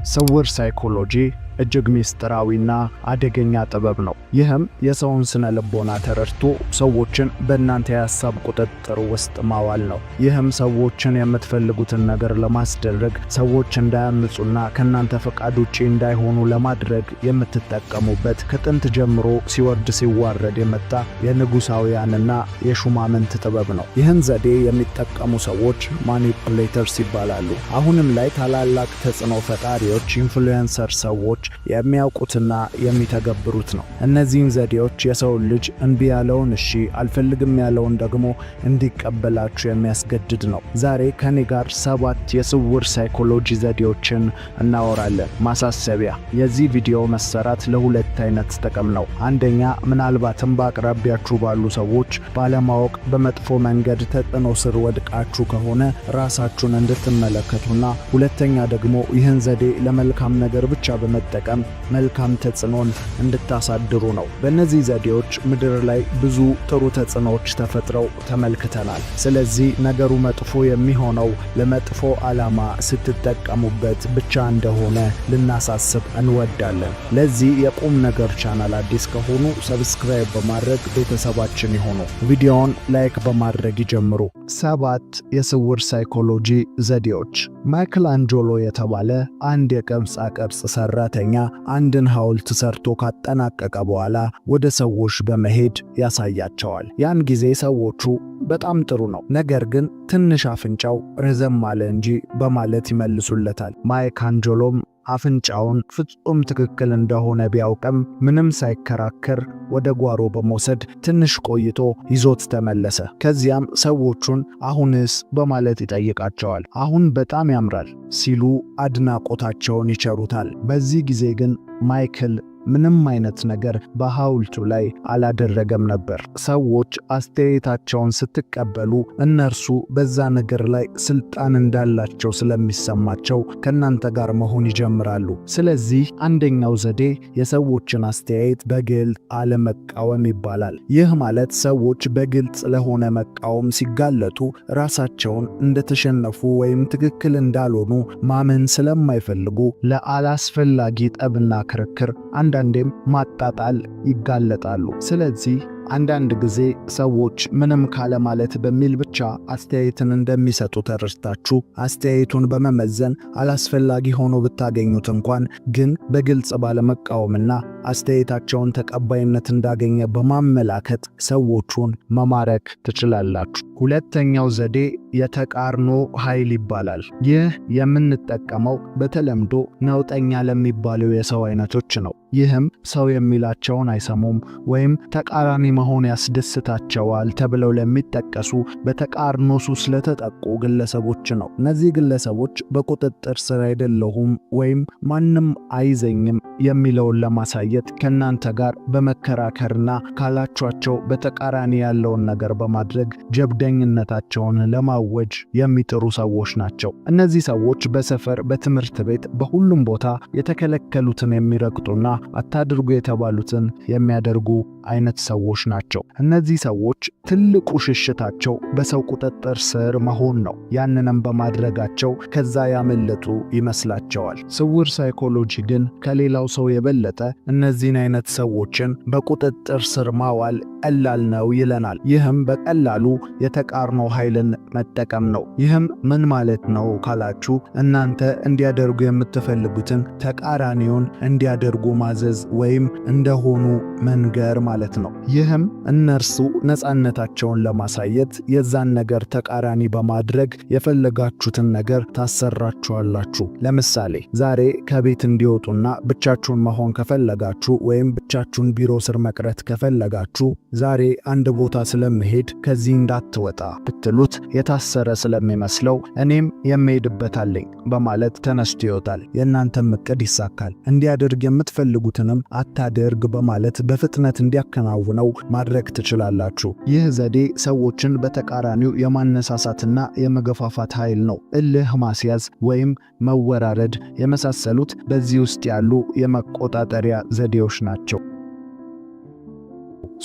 ስውር ሳይኮሎጂ እጅግ ምስጢራዊና አደገኛ ጥበብ ነው። ይህም የሰውን ስነ ልቦና ተረድቶ ሰዎችን በእናንተ የሀሳብ ቁጥጥር ውስጥ ማዋል ነው። ይህም ሰዎችን የምትፈልጉትን ነገር ለማስደረግ፣ ሰዎች እንዳያምፁና ከእናንተ ፈቃድ ውጪ እንዳይሆኑ ለማድረግ የምትጠቀሙበት ከጥንት ጀምሮ ሲወርድ ሲዋረድ የመጣ የንጉሳውያንና የሹማምንት ጥበብ ነው። ይህን ዘዴ የሚጠቀሙ ሰዎች manipulators ይባላሉ። አሁንም ላይ ታላላቅ ተጽዕኖ ፈጣሪዎች፣ influencer ሰዎች የሚያውቁትና የሚተገብሩት ነው። እነዚህን ዘዴዎች የሰውን ልጅ እንቢ ያለውን እሺ፣ አልፈልግም ያለውን ደግሞ እንዲቀበላችሁ የሚያስገድድ ነው። ዛሬ ከኔ ጋር ሰባት የስውር ሳይኮሎጂ ዘዴዎችን እናወራለን። ማሳሰቢያ፣ የዚህ ቪዲዮ መሰራት ለሁለት አይነት ጥቅም ነው። አንደኛ፣ ምናልባትም በአቅራቢያችሁ ባሉ ሰዎች ባለማወቅ በመጥፎ መንገድ ተጽዕኖ ስር ወድቃችሁ ከሆነ ራሳችሁን እንድትመለከቱና፣ ሁለተኛ ደግሞ ይህን ዘዴ ለመልካም ነገር ብቻ በመጠቀም መልካም ተጽዕኖን እንድታሳድሩ ነው። በእነዚህ ዘዴዎች ምድር ላይ ብዙ ጥሩ ተጽዕኖዎች ተፈጥረው ተመልክተናል። ስለዚህ ነገሩ መጥፎ የሚሆነው ለመጥፎ ዓላማ ስትጠቀሙበት ብቻ እንደሆነ ልናሳስብ እንወዳለን። ለዚህ የቁም ነገር ቻናል አዲስ ከሆኑ subscribe በማድረግ ቤተሰባችን ይሁኑ። ቪዲዮውን like በማድረግ ይጀምሩ። ሰባት የስውር ሳይኮሎጂ ዘዴዎች። ማይክል አንጆሎ የተባለ አንድ የቅርጻ ቅርጽ ሰራተኛ አንድን ሐውልት ሰርቶ ካጠናቀቀ በኋላ ወደ ሰዎች በመሄድ ያሳያቸዋል። ያን ጊዜ ሰዎቹ "በጣም ጥሩ ነው፣ ነገር ግን ትንሽ አፍንጫው ረዘም አለ እንጂ" በማለት ይመልሱለታል። ማይክ አንጆሎም አፍንጫውን ፍጹም ትክክል እንደሆነ ቢያውቅም ምንም ሳይከራከር ወደ ጓሮ በመውሰድ ትንሽ ቆይቶ ይዞት ተመለሰ። ከዚያም ሰዎቹን "አሁንስ?" በማለት ይጠይቃቸዋል። "አሁን በጣም ያምራል" ሲሉ አድናቆታቸውን ይቸሩታል። በዚህ ጊዜ ግን ማይክል ምንም አይነት ነገር በሐውልቱ ላይ አላደረገም ነበር። ሰዎች አስተያየታቸውን ስትቀበሉ እነርሱ በዛ ነገር ላይ ስልጣን እንዳላቸው ስለሚሰማቸው ከእናንተ ጋር መሆን ይጀምራሉ። ስለዚህ አንደኛው ዘዴ የሰዎችን አስተያየት በግልጽ አለመቃወም ይባላል። ይህ ማለት ሰዎች በግልጽ ለሆነ መቃወም ሲጋለጡ ራሳቸውን እንደተሸነፉ ወይም ትክክል እንዳልሆኑ ማመን ስለማይፈልጉ ለአላስፈላጊ ጠብና ክርክር፣ አንዳንዴም ማጣጣል ይጋለጣሉ። ስለዚህ አንዳንድ ጊዜ ሰዎች ምንም ካለማለት በሚል ብቻ አስተያየትን እንደሚሰጡ ተረድታችሁ አስተያየቱን በመመዘን አላስፈላጊ ሆኖ ብታገኙት እንኳን ግን በግልጽ ባለመቃወምና አስተያየታቸውን ተቀባይነት እንዳገኘ በማመላከት ሰዎቹን መማረክ ትችላላችሁ። ሁለተኛው ዘዴ የተቃርኖ ኃይል ይባላል። ይህ የምንጠቀመው በተለምዶ ነውጠኛ ለሚባሉ የሰው አይነቶች ነው። ይህም ሰው የሚላቸውን አይሰሙም ወይም ተቃራኒ መሆን ያስደስታቸዋል ተብለው ለሚጠቀሱ፣ በተቃርኖ ሱስ ለተጠቁ ግለሰቦች ነው። እነዚህ ግለሰቦች በቁጥጥር ስር አይደለሁም ወይም ማንም አይዘኝም የሚለውን ለማሳየት ከእናንተ ጋር በመከራከርና ካላችኋቸው በተቃራኒ ያለውን ነገር በማድረግ ጀብደኝነታቸውን ለማወጅ የሚጥሩ ሰዎች ናቸው። እነዚህ ሰዎች በሰፈር፣ በትምህርት ቤት፣ በሁሉም ቦታ የተከለከሉትን የሚረግጡና አታድርጉ የተባሉትን የሚያደርጉ አይነት ሰዎች ናቸው። እነዚህ ሰዎች ትልቁ ሽሽታቸው በሰው ቁጥጥር ስር መሆን ነው። ያንንም በማድረጋቸው ከዛ ያመለጡ ይመስላቸዋል። ስውር ሳይኮሎጂ ግን ከሌላው ሰው የበለጠ እነዚህን አይነት ሰዎችን በቁጥጥር ስር ማዋል ቀላል ነው ይለናል። ይህም በቀላሉ የተቃርኖ ኃይልን መጠቀም ነው። ይህም ምን ማለት ነው ካላችሁ፣ እናንተ እንዲያደርጉ የምትፈልጉትን ተቃራኒውን እንዲያደርጉ ማዘዝ ወይም እንደሆኑ መንገር ማለት ነው። ይህም እነርሱ ነፃነታቸውን ለማሳየት የዛን ነገር ተቃራኒ በማድረግ የፈለጋችሁትን ነገር ታሰራችኋላችሁ። ለምሳሌ ዛሬ ከቤት እንዲወጡና ብቻችሁን መሆን ከፈለጋችሁ ወይም ብቻችሁን ቢሮ ስር መቅረት ከፈለጋችሁ "ዛሬ አንድ ቦታ ስለምሄድ ከዚህ እንዳትወጣ" ብትሉት የታሰረ ስለሚመስለው "እኔም የምሄድበት አለኝ" በማለት ተነስቶ ይወጣል። የእናንተም እቅድ ይሳካል። እንዲያደርግ የምትፈልጉትንም አታደርግ በማለት በፍጥነት እንዲያከናውነው ማድረግ ትችላላችሁ። ይህ ዘዴ ሰዎችን በተቃራኒው የማነሳሳትና የመገፋፋት ኃይል ነው። እልህ ማስያዝ ወይም መወራረድ የመሳሰሉት በዚህ ውስጥ ያሉ የመቆጣጠሪያ ዘዴዎች ናቸው።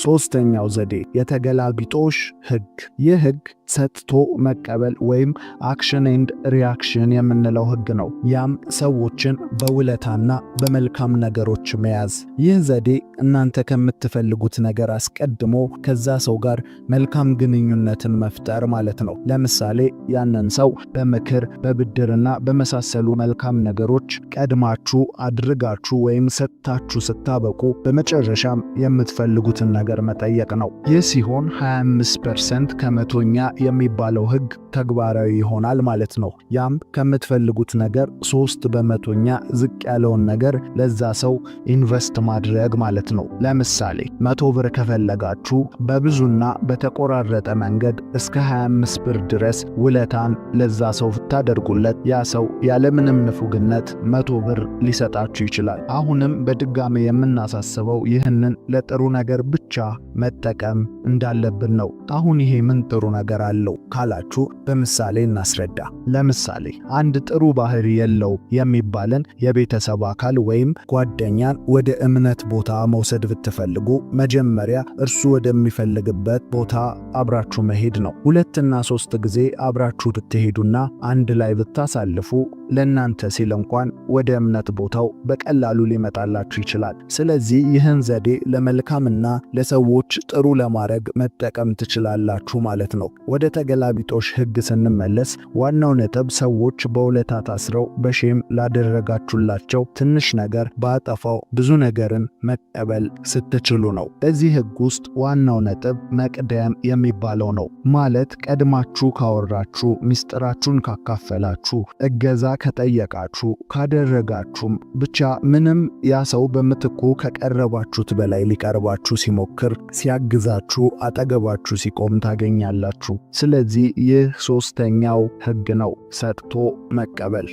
ሶስተኛው ዘዴ የተገላቢጦሽ ህግ። ይህ ህግ ሰጥቶ መቀበል ወይም action and reaction የምንለው ህግ ነው። ያም ሰዎችን በውለታና በመልካም ነገሮች መያዝ። ይህ ዘዴ እናንተ ከምትፈልጉት ነገር አስቀድሞ ከዛ ሰው ጋር መልካም ግንኙነትን መፍጠር ማለት ነው። ለምሳሌ ያንን ሰው በምክር፣ በብድርና በመሳሰሉ መልካም ነገሮች ቀድማችሁ አድርጋችሁ ወይም ሰጥታችሁ ስታበቁ በመጨረሻም የምትፈልጉትን ነገር መጠየቅ ነው። ይህ ሲሆን 25% ከመቶኛ የሚባለው ህግ ተግባራዊ ይሆናል ማለት ነው። ያም ከምትፈልጉት ነገር 3 በመቶኛ ዝቅ ያለውን ነገር ለዛ ሰው invest ማድረግ ማለት ነው። ለምሳሌ 100 ብር ከፈለጋችሁ በብዙና በተቆራረጠ መንገድ እስከ 25 ብር ድረስ ውለታን ለዛ ሰው ብታደርጉለት ያ ሰው ያለምንም ንፉግነት 100 ብር ሊሰጣችሁ ይችላል። አሁንም በድጋሚ የምናሳስበው ይህንን ለጥሩ ነገር ብቻ መጠቀም እንዳለብን ነው። አሁን ይሄ ምን ጥሩ ነገር አለው ካላችሁ በምሳሌ እናስረዳ። ለምሳሌ አንድ ጥሩ ባህሪ የለው የሚባልን የቤተሰብ አካል ወይም ጓደኛን ወደ እምነት ቦታ መውሰድ ብትፈልጉ መጀመሪያ እርሱ ወደሚፈልግበት ቦታ አብራችሁ መሄድ ነው። ሁለትና ሶስት ጊዜ አብራችሁ ብትሄዱና አንድ ላይ ብታሳልፉ ለእናንተ ሲል እንኳን ወደ እምነት ቦታው በቀላሉ ሊመጣላችሁ ይችላል። ስለዚህ ይህን ዘዴ ለመልካምና ለሰዎች ጥሩ ለማድረግ መጠቀም ትችላላችሁ ማለት ነው። ወደ ተገላቢጦሽ ሕግ ስንመለስ ዋናው ነጥብ ሰዎች በውለታ ታስረው በ shame ላደረጋችሁላቸው ትንሽ ነገር በአጠፋው ብዙ ነገርን መቀበል ስትችሉ ነው። በዚህ ሕግ ውስጥ ዋናው ነጥብ መቅደም የሚባለው ነው። ማለት ቀድማችሁ ካወራችሁ፣ ሚስጥራችሁን ካካፈላችሁ፣ እገዛ ከጠየቃችሁ፣ ካደረጋችሁም ብቻ ምንም ያ ሰው በምትኩ ከቀረባችሁት በላይ ሊቀርባችሁ ሲሞክር፣ ሲያግዛችሁ፣ አጠገባችሁ ሲቆም ታገኛላችሁ። ስለዚህ ይህ ሶስተኛው ሕግ ነው፣ ሰጥቶ መቀበል።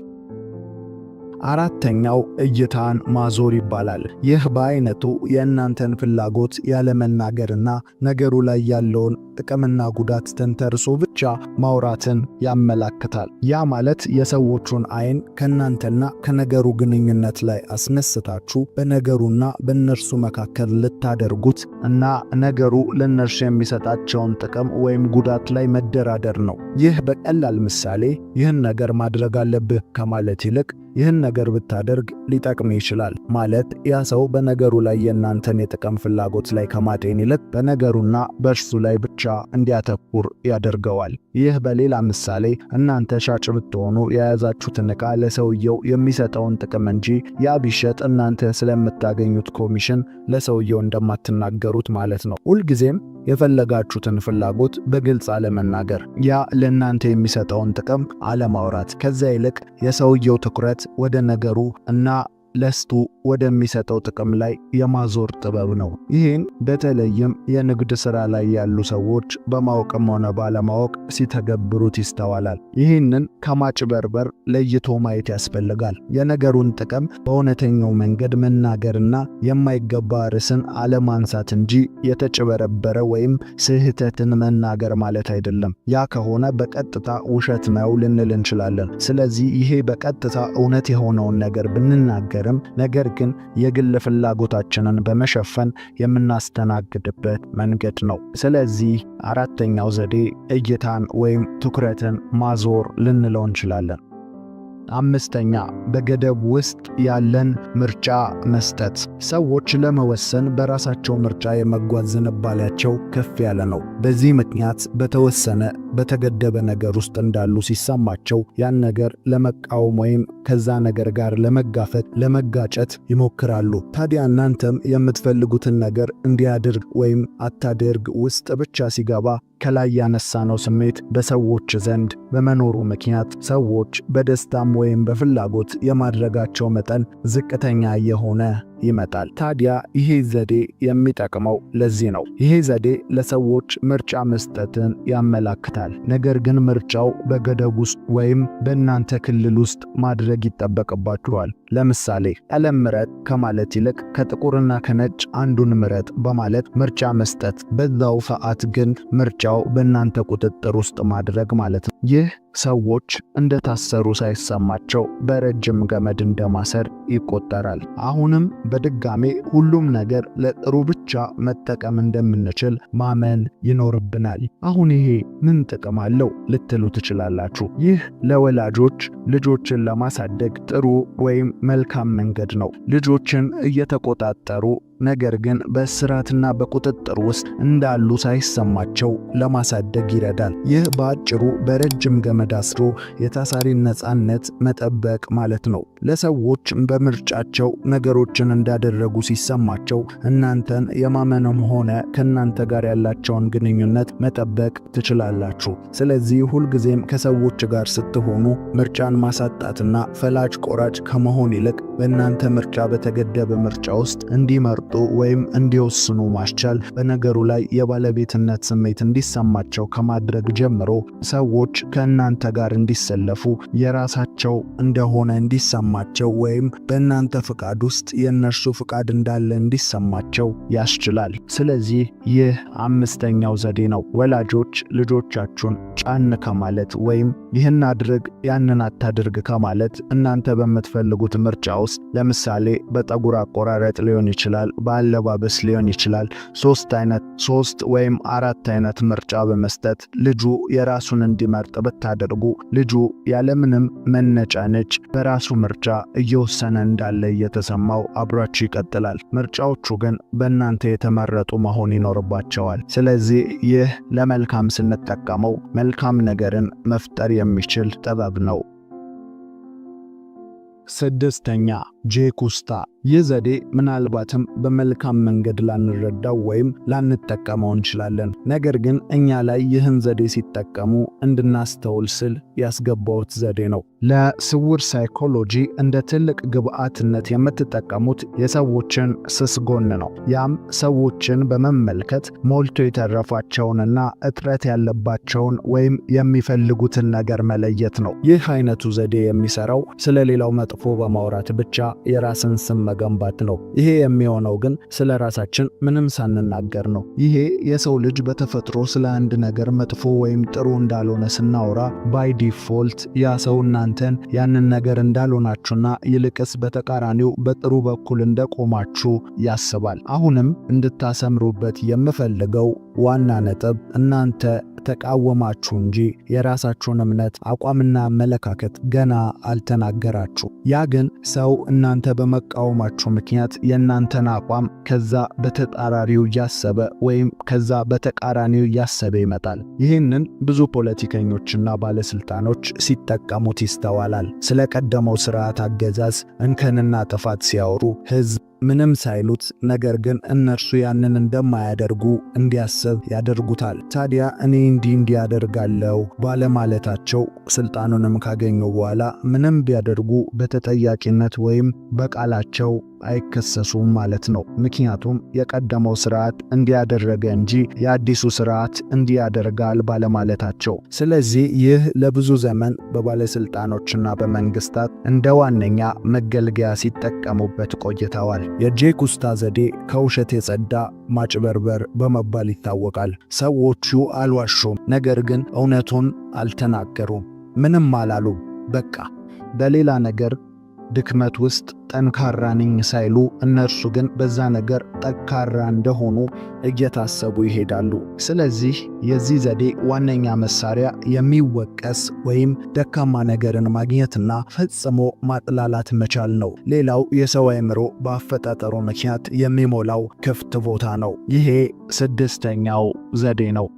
አራተኛው እይታን ማዞር ይባላል። ይህ በአይነቱ የእናንተን ፍላጎት ያለመናገርና ነገሩ ላይ ያለውን ጥቅምና ጉዳት ተንተርሶ ብቻ ማውራትን ያመላክታል። ያ ማለት የሰዎቹን አይን ከእናንተና ከነገሩ ግንኙነት ላይ አስነስታችሁ በነገሩና በእነርሱ መካከል ልታደርጉት እና ነገሩ ለእነርሱ የሚሰጣቸውን ጥቅም ወይም ጉዳት ላይ መደራደር ነው። ይህ በቀላል ምሳሌ ይህን ነገር ማድረግ አለብህ ከማለት ይልቅ ይህን ነገር ብታደርግ ሊጠቅም ይችላል ማለት ያ ሰው በነገሩ ላይ የእናንተን የጥቅም ፍላጎት ላይ ከማጤን ይልቅ በነገሩና በእርሱ ላይ ብቻ እንዲያተኩር ያደርገዋል። ይህ በሌላ ምሳሌ እናንተ ሻጭ ብትሆኑ የያዛችሁትን ዕቃ ለሰውየው የሚሰጠውን ጥቅም እንጂ ያ ቢሸጥ እናንተ ስለምታገኙት ኮሚሽን ለሰውየው እንደማትናገሩት ማለት ነው። ሁልጊዜም የፈለጋችሁትን ፍላጎት በግልጽ አለመናገር፣ ያ ለእናንተ የሚሰጠውን ጥቅም አለማውራት፣ ከዚያ ይልቅ የሰውየው ትኩረት ወደ ነገሩ እና ለስቱ ወደሚሰጠው ጥቅም ላይ የማዞር ጥበብ ነው። ይህን በተለይም የንግድ ሥራ ላይ ያሉ ሰዎች በማወቅም ሆነ ባለማወቅ ሲተገብሩት ይስተዋላል። ይህንን ከማጭበርበር ለይቶ ማየት ያስፈልጋል። የነገሩን ጥቅም በእውነተኛው መንገድ መናገርና የማይገባ ርዕስን አለማንሳት እንጂ የተጭበረበረ ወይም ስህተትን መናገር ማለት አይደለም። ያ ከሆነ በቀጥታ ውሸት ነው ልንል እንችላለን። ስለዚህ ይሄ በቀጥታ እውነት የሆነውን ነገር ብንናገር ነገር ግን የግል ፍላጎታችንን በመሸፈን የምናስተናግድበት መንገድ ነው። ስለዚህ አራተኛው ዘዴ እይታን ወይም ትኩረትን ማዞር ልንለው እንችላለን። አምስተኛ፣ በገደብ ውስጥ ያለን ምርጫ መስጠት። ሰዎች ለመወሰን በራሳቸው ምርጫ የመጓዝ ዝንባሌያቸው ከፍ ያለ ነው። በዚህ ምክንያት በተወሰነ በተገደበ ነገር ውስጥ እንዳሉ ሲሰማቸው ያን ነገር ለመቃወም ወይም ከዛ ነገር ጋር ለመጋፈጥ፣ ለመጋጨት ይሞክራሉ። ታዲያ እናንተም የምትፈልጉትን ነገር እንዲያድርግ ወይም አታድርግ ውስጥ ብቻ ሲገባ ከላይ ያነሳነው ስሜት በሰዎች ዘንድ በመኖሩ ምክንያት ሰዎች በደስታም ወይም በፍላጎት የማድረጋቸው መጠን ዝቅተኛ የሆነ ይመጣል። ታዲያ ይሄ ዘዴ የሚጠቅመው ለዚህ ነው። ይሄ ዘዴ ለሰዎች ምርጫ መስጠትን ያመላክታል። ነገር ግን ምርጫው በገደብ ውስጥ ወይም በእናንተ ክልል ውስጥ ማድረግ ይጠበቅባችኋል። ለምሳሌ ቀለም ምረጥ ከማለት ይልቅ ከጥቁርና ከነጭ አንዱን ምረጥ በማለት ምርጫ መስጠት፣ በዛው ሰዓት ግን ምርጫው በእናንተ ቁጥጥር ውስጥ ማድረግ ማለት ነው። ይህ ሰዎች እንደታሰሩ ሳይሰማቸው በረጅም ገመድ እንደማሰር ይቆጠራል። አሁንም በድጋሜ ሁሉም ነገር ለጥሩ ብቻ መጠቀም እንደምንችል ማመን ይኖርብናል። አሁን ይሄ ምን ጥቅም አለው ልትሉ ትችላላችሁ። ይህ ለወላጆች ልጆችን ለማሳደግ ጥሩ ወይም መልካም መንገድ ነው። ልጆችን እየተቆጣጠሩ ነገር ግን በእስራትና በቁጥጥር ውስጥ እንዳሉ ሳይሰማቸው ለማሳደግ ይረዳል። ይህ በአጭሩ በረጅም ገመድ አስሮ የታሳሪን ነፃነት መጠበቅ ማለት ነው። ለሰዎች በምርጫቸው ነገሮችን እንዳደረጉ ሲሰማቸው እናንተን የማመንም ሆነ ከእናንተ ጋር ያላቸውን ግንኙነት መጠበቅ ትችላላችሁ። ስለዚህ ሁልጊዜም ከሰዎች ጋር ስትሆኑ ምርጫን ማሳጣትና ፈላጭ ቆራጭ ከመሆን ይልቅ በእናንተ ምርጫ በተገደበ ምርጫ ውስጥ እንዲመርጡ ወይም እንዲወስኑ ማስቻል፣ በነገሩ ላይ የባለቤትነት ስሜት እንዲሰማቸው ከማድረግ ጀምሮ ሰዎች ከእናንተ ጋር እንዲሰለፉ፣ የራሳቸው እንደሆነ እንዲሰማቸው ወይም በእናንተ ፍቃድ ውስጥ የእነርሱ ፍቃድ እንዳለ እንዲሰማቸው ያስችላል። ስለዚህ ይህ አምስተኛው ዘዴ ነው። ወላጆች ልጆቻችሁን ጫን ከማለት ወይም ይህን አድርግ ያንን አታድርግ ከማለት እናንተ በምትፈልጉት ምርጫ ውስጥ፣ ለምሳሌ በጠጉር አቆራረጥ ሊሆን ይችላል፣ በአለባበስ ሊሆን ይችላል፣ ሶስት ወይም አራት አይነት ምርጫ በመስጠት ልጁ የራሱን እንዲመርጥ ብታደርጉ ልጁ ያለምንም መነጫነጭ በራሱ ምርጫ እየወሰነ እንዳለ እየተሰማው አብሯችሁ ይቀጥላል። ምርጫዎቹ ግን በእናንተ የተመረጡ መሆን ይኖርባቸዋል። ስለዚህ ይህ ለመልካም ስንጠቀመው መልካም ነገርን መፍጠር የሚችል ጥበብ ነው። ስድስተኛ፣ ጄኩስታ። ይህ ዘዴ ምናልባትም በመልካም መንገድ ላንረዳው ወይም ላንጠቀመው እንችላለን። ነገር ግን እኛ ላይ ይህን ዘዴ ሲጠቀሙ እንድናስተውል ስል ያስገባውት ዘዴ ነው። ለስውር ሳይኮሎጂ እንደ ትልቅ ግብአትነት የምትጠቀሙት የሰዎችን ስስ ጎን ነው። ያም ሰዎችን በመመልከት ሞልቶ የተረፋቸውንና እጥረት ያለባቸውን ወይም የሚፈልጉትን ነገር መለየት ነው። ይህ አይነቱ ዘዴ የሚሰራው ስለሌላው መጥፎ በማውራት ብቻ የራስን ስም መገንባት ነው። ይሄ የሚሆነው ግን ስለ ራሳችን ምንም ሳንናገር ነው። ይሄ የሰው ልጅ በተፈጥሮ ስለ አንድ ነገር መጥፎ ወይም ጥሩ እንዳልሆነ ስናወራ by default ያ ሰው እናንተን ያንን ነገር እንዳልሆናችሁና ይልቅስ በተቃራኒው በጥሩ በኩል እንደቆማችሁ ያስባል። አሁንም እንድታሰምሩበት የምፈልገው ዋና ነጥብ እናንተ ተቃወማችሁ እንጂ የራሳችሁን እምነት፣ አቋምና አመለካከት ገና አልተናገራችሁ። ያ ግን ሰው እናንተ በመቃወማችሁ ምክንያት የእናንተን አቋም ከዛ በተጻራሪው እያሰበ ወይም ከዛ በተቃራኒው እያሰበ ይመጣል። ይህንን ብዙ ፖለቲከኞችና ባለስልጣኖች ሲጠቀሙት ይስተዋላል። ስለ ቀደመው ስርዓት አገዛዝ እንከንና ጥፋት ሲያወሩ ህዝብ ምንም ሳይሉት ነገር ግን እነርሱ ያንን እንደማያደርጉ እንዲያስብ ያደርጉታል። ታዲያ እኔ እንዲህ እንዲህ አደርጋለሁ ባለማለታቸው ስልጣኑንም ካገኙ በኋላ ምንም ቢያደርጉ በተጠያቂነት ወይም በቃላቸው አይከሰሱም ማለት ነው። ምክንያቱም የቀደመው ስርዓት እንዲያደረገ እንጂ የአዲሱ ስርዓት እንዲያደርጋል ባለማለታቸው። ስለዚህ ይህ ለብዙ ዘመን በባለስልጣኖችና በመንግስታት እንደ ዋነኛ መገልገያ ሲጠቀሙበት ቆይተዋል። የጄኩስታ ዘዴ ከውሸት የጸዳ ማጭበርበር በመባል ይታወቃል። ሰዎቹ አልዋሹም፣ ነገር ግን እውነቱን አልተናገሩም። ምንም አላሉም። በቃ በሌላ ነገር ድክመት ውስጥ ጠንካራ ነኝ ሳይሉ እነርሱ ግን በዛ ነገር ጠንካራ እንደሆኑ እየታሰቡ ይሄዳሉ። ስለዚህ የዚህ ዘዴ ዋነኛ መሳሪያ የሚወቀስ ወይም ደካማ ነገርን ማግኘትና ፈጽሞ ማጥላላት መቻል ነው። ሌላው የሰው አእምሮ በአፈጣጠሩ ምክንያት የሚሞላው ክፍት ቦታ ነው። ይሄ ስድስተኛው ዘዴ ነው።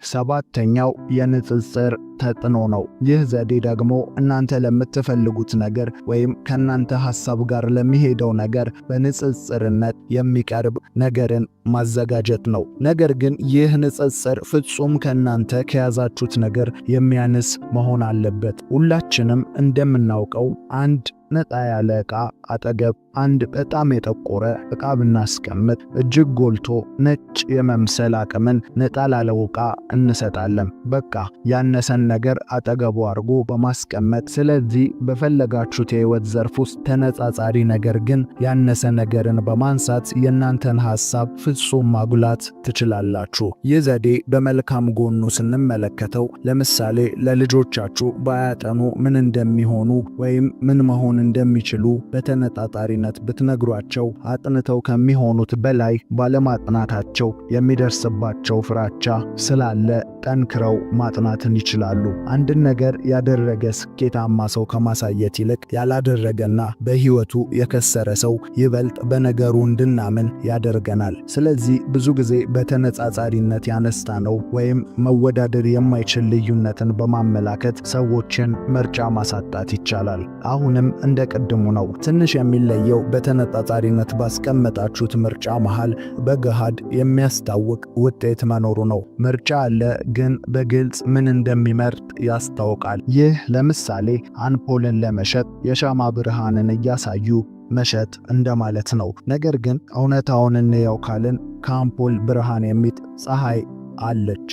ሰባተኛው የንጽጽር ተጽዕኖ ነው። ይህ ዘዴ ደግሞ እናንተ ለምትፈልጉት ነገር ወይም ከእናንተ ሐሳብ ጋር ለሚሄደው ነገር በንጽጽርነት የሚቀርብ ነገርን ማዘጋጀት ነው። ነገር ግን ይህ ንጽጽር ፍጹም ከእናንተ ከያዛችሁት ነገር የሚያንስ መሆን አለበት። ሁላችንም እንደምናውቀው አንድ ነጣ ያለ ዕቃ አጠገብ አንድ በጣም የጠቆረ ዕቃ ብናስቀምጥ እጅግ ጎልቶ ነጭ የመምሰል አቅምን ነጣ ላለው ዕቃ እንሰጣለን። በቃ ያነሰን ነገር አጠገቡ አድርጎ በማስቀመጥ፣ ስለዚህ በፈለጋችሁት የህይወት ዘርፍ ውስጥ ተነጻጻሪ ነገር ግን ያነሰ ነገርን በማንሳት የእናንተን ሐሳብ ፍጹም ማጉላት ትችላላችሁ። ይህ ዘዴ በመልካም ጎኑ ስንመለከተው ለምሳሌ ለልጆቻችሁ ባያጠኑ ምን እንደሚሆኑ ወይም ምን መሆን እንደሚችሉ በተነጣጣሪነት ብትነግሯቸው አጥንተው ከሚሆኑት በላይ ባለማጥናታቸው የሚደርስባቸው ፍራቻ ስላለ ጠንክረው ማጥናትን ይችላሉ። አንድን ነገር ያደረገ ስኬታማ ሰው ከማሳየት ይልቅ ያላደረገና በህይወቱ የከሰረ ሰው ይበልጥ በነገሩ እንድናምን ያደርገናል። ስለዚህ ብዙ ጊዜ በተነጻጻሪነት ያነሳነው ወይም መወዳደር የማይችል ልዩነትን በማመላከት ሰዎችን ምርጫ ማሳጣት ይቻላል። አሁንም እንደ ቅድሙ ነው። ትንሽ የሚለየው በተነጻጻሪነት ባስቀመጣችሁት ምርጫ መሃል በገሃድ የሚያስታውቅ ውጤት መኖሩ ነው። ምርጫ አለ፣ ግን በግልጽ ምን እንደሚመርጥ ያስታውቃል። ይህ ለምሳሌ አምፖልን ለመሸጥ የሻማ ብርሃንን እያሳዩ መሸጥ እንደማለት ነው። ነገር ግን እውነታውን እንየው ካልን ከአምፖል ብርሃን የሚጥ ፀሐይ አለች።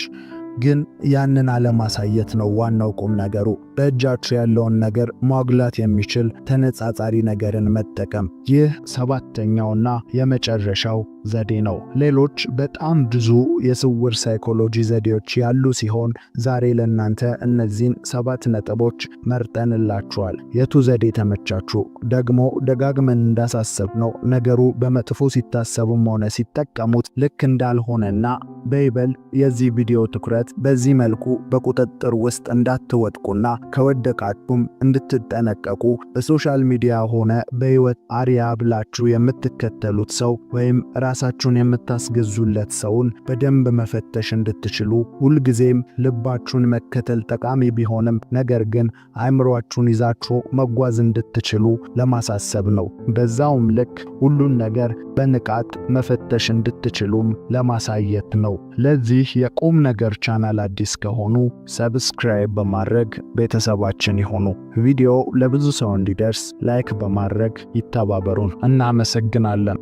ግን ያንን አለማሳየት ነው ዋናው ቁም ነገሩ። በእጃችሁ ያለውን ነገር ማጉላት የሚችል ተነጻጻሪ ነገርን መጠቀም። ይህ ሰባተኛውና የመጨረሻው ዘዴ ነው። ሌሎች በጣም ብዙ የስውር ሳይኮሎጂ ዘዴዎች ያሉ ሲሆን ዛሬ ለእናንተ እነዚህን 7 ነጥቦች መርጠንላችኋል። የቱ ዘዴ ተመቻችሁ? ደግሞ ደጋግመን እንዳሳሰብነው ነገሩ በመጥፎ ሲታሰቡም ሆነ ሲጠቀሙት ልክ እንዳልሆነና በይበልጥ የዚህ ቪዲዮ ትኩረት በዚህ መልኩ በቁጥጥር ውስጥ እንዳትወድቁና ከወደቃችሁም እንድትጠነቀቁ፣ በ social media ሆነ በህይወት አርአያ ብላችሁ የምትከተሉት ሰው ወይም ራሳችሁን የምታስገዙለት ሰውን በደንብ መፈተሽ እንድትችሉ፣ ሁልጊዜም ልባችሁን መከተል ጠቃሚ ቢሆንም ነገር ግን አእምሯችሁን ይዛችሁ መጓዝ እንድትችሉ ለማሳሰብ ነው። በዛውም ልክ ሁሉን ነገር በንቃት መፈተሽ እንድትችሉም ለማሳየት ነው። ለዚህ የቁም ነገር ቻናል አዲስ ከሆኑ subscribe በማድረግ ቤተሰባችን ይሁኑ። ቪዲዮ ለብዙ ሰው እንዲደርስ like በማድረግ ይተባበሩን። እናመሰግናለን።